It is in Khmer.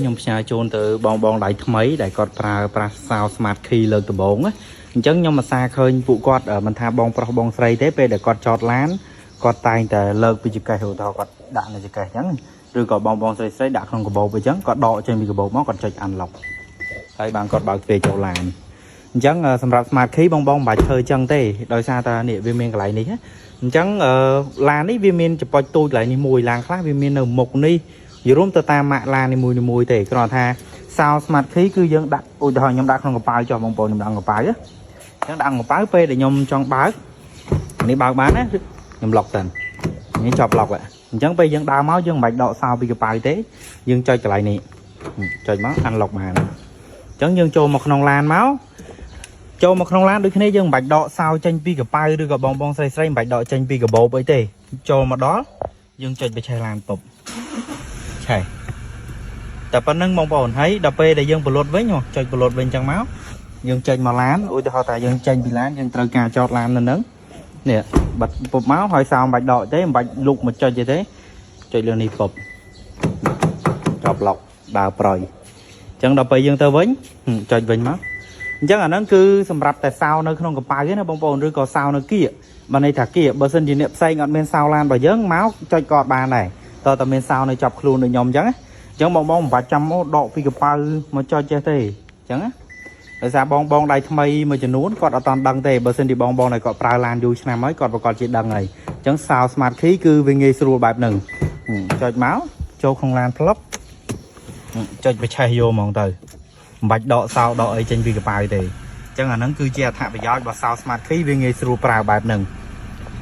ខ្ញុំផ្ញើជូនទៅបងបងដៃថ្មីដែលគាត់ប្រើប្រាស់សោ Smart Key លើកដំបូងណាអញ្ចឹងខ្ញុំអាសាឃើញពួកគាត់មិនថាបងប្រុសបងស្រីទេពេលដែលគាត់ចតឡានគាត់តែងតែលើកពីចង្កេះឧទាហរណ៍គាត់ដាក់នៅចង្កេះអញ្ចឹងឬក៏បងបងស្រីស្រីដាក់ក្នុងកាបូបអញ្ចឹងគាត់ដកចេញពីកាបូបមកគាត់ចុច unlock ហើយបានគាត់បើកទ្វារចូលឡានអញ្ចឹងសម្រាប់ Smart Key បងបងមិនបាច់ធ្វើអញ្ចឹងទេដោយសារតែនេះវាមានកន្លែងនេះណាអញ្ចឹងឡាននេះវាមានចប៉ុចទូចកន្លែងនេះមួយឡានខ្លះវាមាននៅមុខនេះ និយាយរួមទៅតាមម៉ាកឡាននីមួយៗទេគ្រាន់តែថាសោ Smart Key គឺយើងដាក់ឧទាហរណ៍ខ្ញុំដាក់ក្នុងកប៉ាល់ចុះបងប្អូនខ្ញុំដាក់ក្នុងកប៉ាល់ណាអញ្ចឹងដាក់ក្នុងកប៉ាល់ពេលដែលខ្ញុំចង់បើកនេះបើកបានណាខ្ញុំឡុកសិននេះជាប់ឡុកអញ្ចឹងពេលយើងដើរមកយើងមិនបាច់ដកសោពីកប៉ាល់ទេយើងចុចកន្លែងនេះចុចមក unlock បានអញ្ចឹងយើងចូលមកក្នុងឡានមកចូលមកក្នុងឡានដូចគ្នាយើងមិនបាច់ដកសោចេញពីកប៉ៅឬក៏បងបងស្រីស្រីមិនបាច់ដកចេញពីកាបូបអីទេចូលមកដល់យើងចុចបច្ឆេះឡានពុប ឆេះតែប៉ុណ្្នឹងបងប្អូនហើយដល់ពេលដែលយើងបលត់វិញហ៎ចុចបលត់វិញចឹងមកយើងចេញមកឡានឧទាហរណ៍ថាយើងចេញពីឡានយើងត្រូវការចតឡាននៅនឹងនេះបាត់ពុបមកហើយសោមិនបាច់ដកទេមិនបាច់លុកមកចុចទេទេចុចលើនេះពុបចប់ឡុកដើរប្រយអញ្ចឹងដល់ពេលយើងទៅវិញចុចវិញមកអញ្ចឹងអាហ្នឹងគឺសម្រាប់តែសោនៅក្នុងកប៉ៅទេណាបងប្អូនឬក៏សោនៅគៀកបើន័យថាគៀកបើសិនជាអ្នកផ្សេងអត់មានសោឡានរបស់យើងមកចុចក៏អត់បានដែរ តើតើមានសោនៅចាប់ខ្លួនដូចខ្ញុំអញ្ចឹងណាអញ្ចឹងបងបងមិនបាច់ចាំមកដកពីកប៉ៅមកចុចចេះទេអញ្ចឹងណាដោយសារបងបងដៃថ្មីមួយចំនួនគាត់អត់តាន់ដឹងទេបើសិនជាបងបងដែលគាត់ប្រើឡានយូរឆ្នាំហើយគាត់ប្រកាសជាដឹងហើយអញ្ចឹងសោ Smart Key គឺវាងាយស្រួលបែបហ្នឹងចុចមកចូលក្នុងឡានផ្លុកចុចបច្ឆេះយកហ្មងទៅមិនបាច់ដកសោដកអីចេញពីកប៉ៅទេអញ្ចឹងអាហ្នឹងគឺជាអត្ថប្រយោជន៍របស់សោ Smart Key វាងាយស្រួលប្រើបែបហ្នឹង។